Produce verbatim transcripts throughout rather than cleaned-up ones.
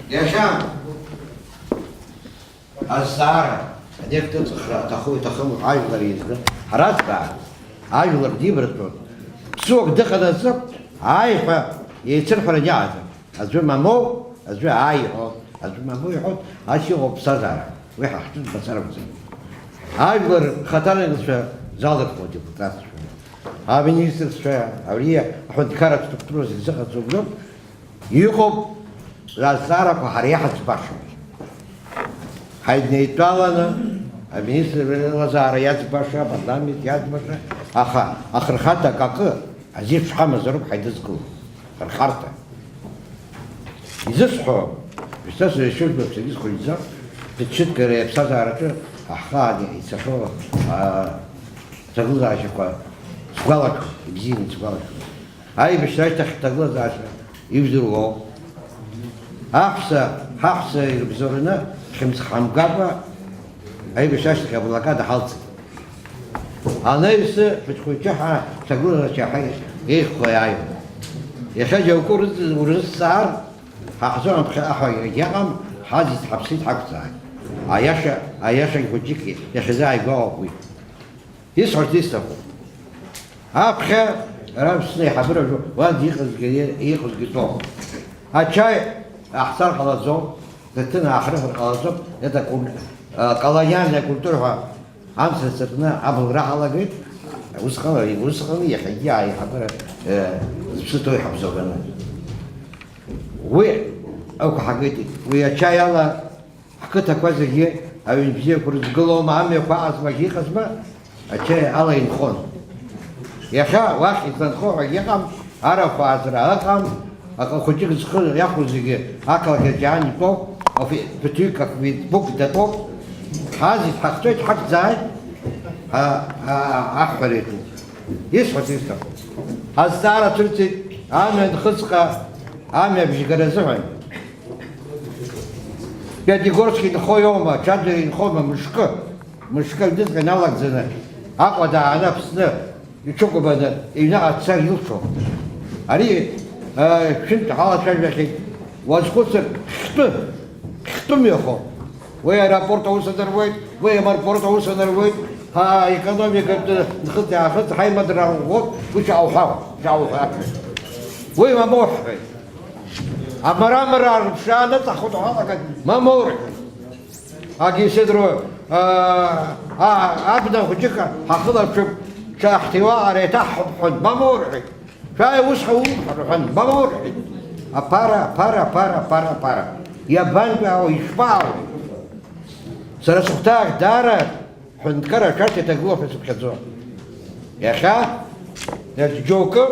Иахьа азҵаара, анефть ыҵхра аҭаху-иҭахым ажәлар еизганы ҳаразҵаар, ажәлар дибарҵәон, ԥсуак дыҟанаҵы, ааи ҳәа еицырҳәаран иҟаӡам. Аӡәы мамоу, аӡәы ааи иҳәо, аӡәы мамоу иҳәоит, ас иҟоуп ԥсҭазаара. Уи ҳахьтәы мацара акәӡам. Ажәлар рхаҭарнакцәа залырхуа адепутатцәа, аминистрцәа, абри аҳәынҭқарратә структура зегь зыҟаҵоу роуп. Иҟоуп азҵаарақәа ҳара иаҳаӡбаша. Ҳаиднеитәаланы аминистр реилазаара иаӡбаша, апарламент иаӡбаша, аха ахырхарҭа акакы азеиԥш ҳамазароуп ҳаидызкыло. Ахырхарҭа. Изысҳәо, шьҭа сара ишыжәбо саргьы схәыҷӡа, ԥыҭ-ԥшьынтә ара иаԥсҭазаараҿы ҳхаан ицахьоу, аа, ҭагылазаашьақәа сгәалашәоит, ибзианы сгәалашәоит. Аибашьра ашьҭахь ҭагылазаашьа ижәдыруоу? Аҳәса, ҳаҳәса ирыбзоураны, хьымӡӷ ҳамгакәа, аибашьра ашьҭахь аблокада ҳалҵит. Анаҩсы, хәыҷ-хәыҷы ҳа ҭагылазаашьа ҳа еиӷьхо иааиуан. Иахьа џьоукы урыз-, урызҵаар, ҳахьӡом аԥхьа аҳәа иагьыҟам, ҳаӡит, ҳаԥсит, ҳақәӡааит. Аиаша, аиашагь хәыҷык иахьазааигәоуп уи. Исҳәарц исҭаху. Аԥхьа ара Аԥсны аиҳабыра жәо-, уа иҟазгьы, иҟазгьы тәоуп. Ачаи аҳцар ҟалаӡом, ҭаҭын ааҳрыҳәар ҟалаӡом, это кул-, а, колониальная культура ҳәа амца ҵакны абылра ҳалагеит, усҟан, усҟан иахьагьы аиҳабыра, э, зыԥсы ҭоу иҳабзоураны. Уи ақәҳагеит, уи ачаи ала Ҳқыҭақәа зегьы аҩын бзиақәа рыдгылоума, амҩақәа аҟазма, иҟазма, ачаи ала инхон. Иахьа уахь изланхо ҳәа иҟам, арахә аазра ыҟам, аха хәыҷык зхы иахәо зегьы ақалақь аҿы иаан итәоуп, афи-, ԥыҭҩык афейсбук датәоуп. Ҳазит, ҳахҵәеит, ҳақәӡааит, а, а, аҳәара иаҿуп. Исҳәарц исҭаху. Азҵаара цәырҵит, амҩа анхыҵҟа, амҩа абжьгара азыҳәан. Пиатигорск инхо иоума, Чандры инхома, мышкы, мышкы аҩныҵҟа иналагӡаны, Аҟәа дааны Аԥсны иҽыкәабаны иҩныҟа дцар илшо. Ари, э, шәынтә ҳалацәажәахьеит, уазхәыцыр, хьтәы, хьтәы мҩахо. Уи аеропорт аус анаруеит, уи аморпорт аус анаруеит, ҳаекономикатә нхыҵ-аахыҵ ҳаимадара арӷәӷәоит, уи шәаауҳәа, шәаауҳәа. Уи мамоу ҳҳәеит. Амарамра рыԥшаа ныҵахоит ҳәа ҳалаган, мамоу рҳәеит. Агьи сыдыруа, а, а, абна хәыҷык ҳахылаԥшып, ҽаҳҭиуа ари еиҭаҳҳәап ҳәа, мамоу рҳәеит. Шәааи, ус ҳауп рҳәан, мамоу рҳәеит. Аԥара, аԥара, аԥара, аԥара, аԥара. Иабантәаауеи, ишԥаауеи? Сара сыхәҭаахь даара ҳәынҭқар ашәарҭа иҭагылоуп ҳәа сыԥхьаӡон. Иахьа, иахьа џьоукы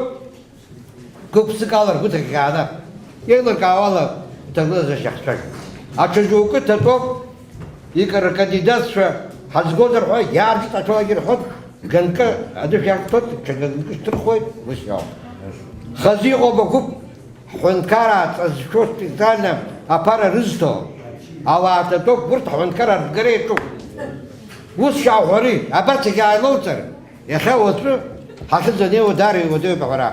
гәык-ԥсык ала ргәы ҭыӷьӷьааны, еилыркаауа ала иҭагылазаашьа ахцәажәон. Аҽа џьоукы ҭатәоуп, икара ркандидатцәа ҳазгозар ҳәа иаарҿыҵ аҭоурагьы рҳәоит, ганкы анышә иарҭоит, ҽа ганкы шьҭырхуеит, ус иауп. Хазы иҟоуп агәыԥ, ҳҳәынҭқараа ҵа зшәо специально аԥара рызҭо ауаа ҭатәоуп, урҭ ҳҳәынҭқараа рбгара иаҿуп. Ус шәаҳәари, абарҭ зегьы ааилоуҵар, иахьа уаҵәы ҳахьыӡанеиуа даара иуадаҩуп аҳәара.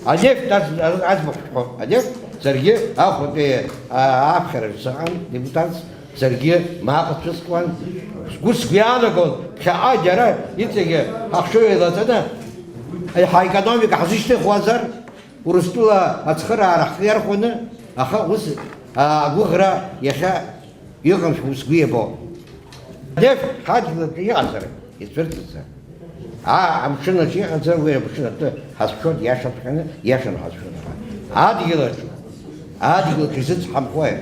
Анефть аз-, аз-, аӡбахә шәҳәо, анефть, саргьы Ахәатәи, а, аԥхьара сыҟан, депутатс, саргьы мап ацәыскуан. Сгәы сгәы иаанагон, ԥхьаҟа џьара иҵегьы ҳахшыҩ еилаҵаны, ҳаекономика ҳзышьҭыхуазар, Урыстәыла ацхыраара ҳхы иархәаны, аха ус, а, агәыӷра иахьа иҟамшәа ус сгәы иабо. Анефть ҳадгьыл аҿы иҟазар, ицәырҵызар. Аа, амшын аҿы иҟазар, уи амшын атәы ҳазшоит, иашаҵәҟьаны, иашаны ҳазшоит. Адгьыл аҿы, адгьыл аҿы изыцҳамхои?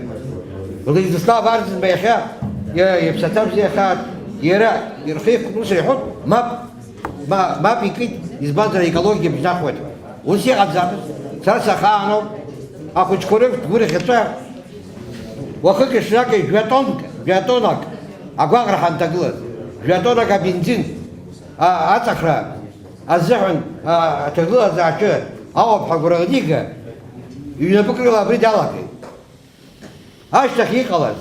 Владислав Арӡынба иахьа, иа-, иԥсаҭа бзиахааит, иара ирхеиқәкны ус иҳәоит, мап, ма-, мап икит, избанзар, аекологиа бжьнахуеит. Ус иҟаӡамызт. Сара сахаануп. Ахәыҷқәа рыжәтә гәырӷьаҵәа. Уахыки-ҽнаки жәа-тонк, жәа-тоннак агәаҟра ҳанҭагылаз, жәа-тоннак абензин, а, аҵахра азыҳәан, а, аҭагылазаашьа ауп ҳәа агәра анига, ҩнапык рыла абри далагеит. Ашьҭахь иҟалаз,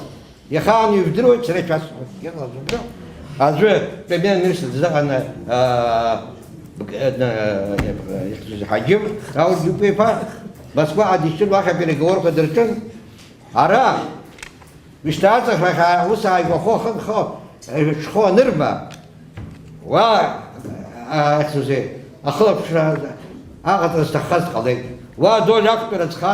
иахьа ан ижәдыруеит, сара ишәасҳәоит, иҟалаз убра. Аӡәы премьер-министр дызыҟаны, аа, бк-, э, э, э, Ҳаџьым Рауль Џьопуа-иԥа Москваҟа дишьҭын, уахь апереговорқәа дырҿын. Ара, мышьҭа аҵыхрахь ус ааигәахо ахы нхо, ҽхо анырба, уа, ахьӡузеи, ахылаԥшра аҟаҵара зҭаххаз ҟалеит. Уа Доли актәи рыцха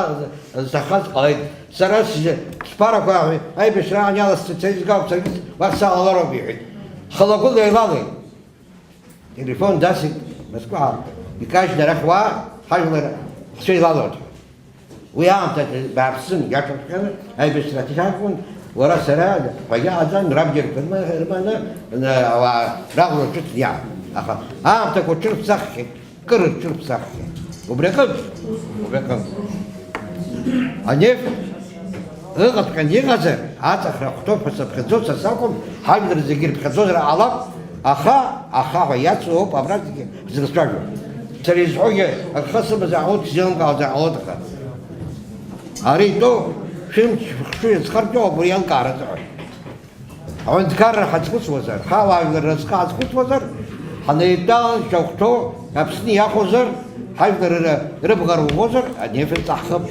зҭаххаз ҟалеит. Сара сжьы-, сԥарақәа аибашьраан иаласҵеит, сеизгап, саргьы уахь салалароуп, иҳәеит. Халагәыла еилалеит. Телефон дасит Москваҟа, икажьны арахь уаа, ҳажәлар ҳцәа еилалоит. Уи аамҭа бааԥсын, иаҭаххьан, аибашьра аҭыхьаркәын, уара сара ҳәагьы ҟаӡам, рабџьарқәа рма-, рманы, н-, ауаа раӷәра ҿыцны иаан. Аха аамҭақәа ҿырԥсаххьеит, кыр рҿырԥсаххьеит. Убри аҟынтә, убри аҟынтә. Анеф ыҟаҵәҟьаны иҟазар, аҵыхра ахәҭоуп ҳәа сыԥхьаӡо са сакәым, ҳажәлар зегьы ирыԥхьаӡозар ҟалап, аха, аха ҳәа иацу ауп абра зегьы ҳзырцәажәо. Сара изҳәогьы агха сымазар ҟалоит, сзеилымкаауазар ҟалоит, аха ари итәоу шәымч шәыхшыҩ зхарҵо ауп, уи аилкаара азыҳәан. Аҳәынҭқарра ҳазхәыцуазар, ҳауаажәлар разҟы ҳазхәыцуазар, ҳанеидтәалан шьахәҭоу Аԥсны иахәозар, ҳажәлар рыбӷа ругозар, анеф ҵаҳхып.